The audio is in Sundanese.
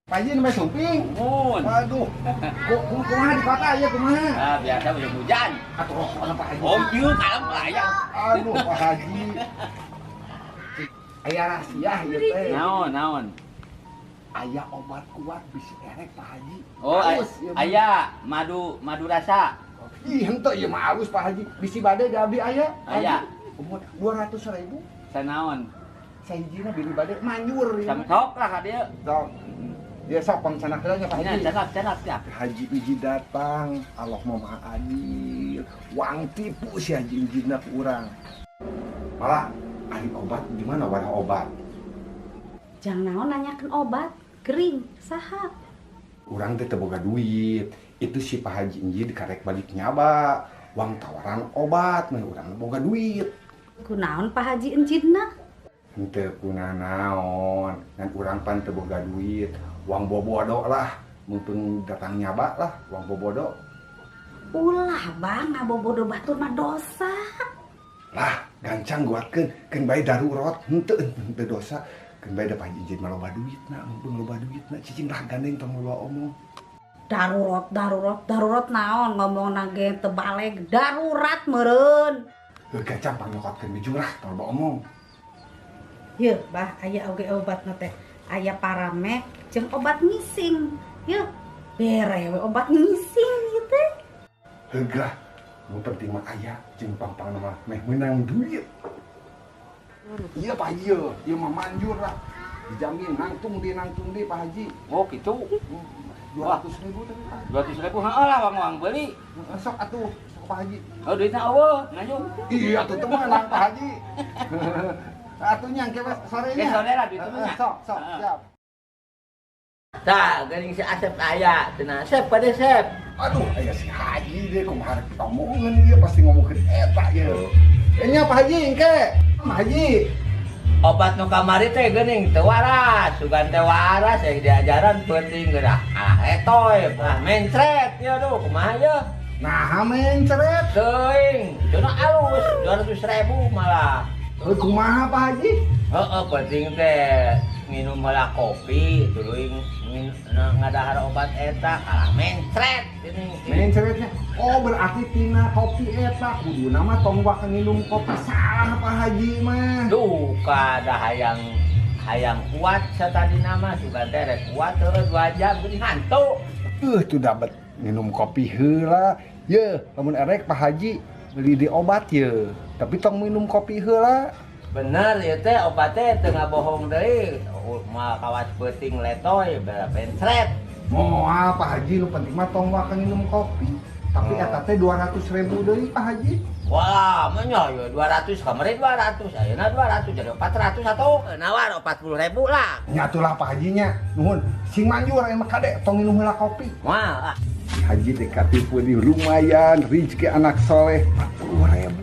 Pak Haji namanya sumping. Mun. Waduh. Kumaha di kota ya kumaha? Ah, biasa musim hujan. Atuh rokokna, Pak Haji. Oh, ieu kalem lah ya. Aduh, Pak Haji. Aya rahasia ieu teh. Naon, naon? Aya obat kuat bisi erek, Pak Haji. Oh, Halus, ieu mah. Aya madu madu rasa. Ih, henteu ieu mah halus, Pak Haji. Bisi bade di abdi aya. Aya. Umur 200 ribu. Sanaon? Sahijina bisi bade manjur ieu Sam mah. Sok lah ka dieu. Sok. Dia sok pangcanak heula nya, Pak Nya Haji. Candak candak ya. Haji Iji datang, Allah mah Maha Adil. Wang tipu si Haji Iji ku urang. Malah ari obat di mana wadah obat? Jang naon nanyakan obat, gering, saha? Urang teh teu boga duit. Itu si Pak Haji Inji dikarek balik nyaba. Wang tawaran obat, mah urang boga duit. Kunaon Pak Haji Enjidna? Henteu kunanaon, ngan urang pan teu boga duit. Wang bobodo lah, mumpung datang nyaba lah, wang bobodo. Ulah, Bang, ngabobodo batur mah dosa. Lah, gancang guatkeun, keun bae darurat, henteu henteu dosa. Keun bae da Pak Haji Injid mah loba duitna, mumpung loba duitna, cicing lah gandeng tong loba omong. Darurat, darurat, darurat naon ngomong ge teu baleg, darurat meureun. Heuh, gancang pangnyokotkeun bijung lah, tong loba omong. Yeuh, Bah, aya oge obatna teh. Aya paramek jeung obat ngising. Yeuh, bere we obat ngising ieu teh. Heuh lah, nu penting mah aya jeung pang-pangna mah meh meunang duit. Iya, Pak Haji, ieu, ieu mah manjur lah. Dijamin nangtung di Pak Haji. Oh, gitu. 200 ribu tadi, Pak. 200 ribu heeh lah wang-wang beli. Heeh, sok atuh, sok, Pak Haji. Oh, duitna euweuh, nganyuk. Iya atuh teu meunang, Pak Haji. Atuh nya engke sore Ge nya. sore lah duitna mah. Heeh, sok, sok, siap. Tah, geuning si Asep aya, cenah Asep pada Sep. Aduh, aya si Haji deh, kumaha rek omongan ieu pasti ngomongkeun eta ieu. Nya Pak Haji engke. Pak Haji. Obat nu kamari teh geuning teu waras, sugan teh waras eh diajaran peuting geura kalah letoy, ah mencret ya duh kumaha ye? Nah, mencret. Teuing, cenah alus 200 ribu malah. Heuh, kumaha, Pak Haji? Heeh, penting teh nginum heula kopi, tuluy ngadahar obat eta kalah mencret geuning. Mencretnya. Oh, berarti tina kopi eta kudu nama tong waka nginum kopi salah Pak Haji mah. Duh, kada hayang hayang kuat satadi nama sugan teh rek kuat heueuh 2 jam geuning hantu. Tuh dapat minum kopi heula. Ye, lamun erek Pak Haji beli di obat ye. Tapi tong minum kopi heula. Bener ya teh obat teh teu ngabohong deui. Moal kawas peuting letoy bera pencret. Moal, Pak Haji, nu penting mah tong waka minum kopi. Tapi eta teh 200 ribu deui, Pak Haji. Wah, menya ya 200 kamari 200, ayeuna 200 jadi 400 atuh. Nawar 40 ribu lah. Nya atuh lah, Pak Haji nya. Nuhun, sing manjur aya mah kade tong minum heula kopi. Wah, ah. Haji teh katipu di lumayan rezeki anak soleh 40 ribu.